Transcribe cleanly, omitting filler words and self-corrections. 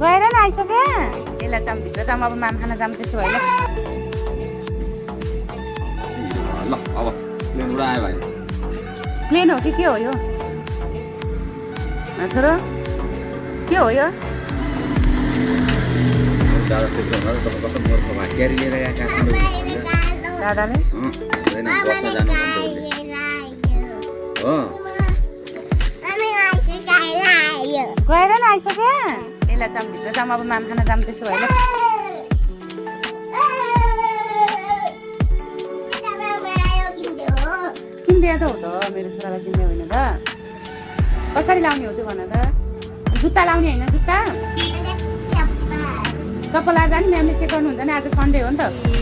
गएर न आइसक्यो यसलाई चाहिँ भित्र चाहिँ अब माम खाना जाम त्यसो भए ल अब प्लेन उडायो भाइ प्लेन हो कि के हो यो छोरो के हो यो दादा त्यस्तो हुँदा तपाईँ कस्तो मूर्ख भयो क्यारी लिएर यहाँ काठमाडौँ दादाले होइन बस्न जानु भन्थ्यो उसले हो गएर न आइसक्यो यसलाई चाहिँ भित्र चाहिँ अब माम खाना जाम त्यसो भए किनिदिए त हो त मेरो छोरालाई किन्ने होइन त कसरी लाउने हो त्यो भन त जुत्ता लाउने होइन जुत्ता चप्पल लाएर जाने म्यामले चेक गर्नुहुन्छ नि आज सन्डे हो नि त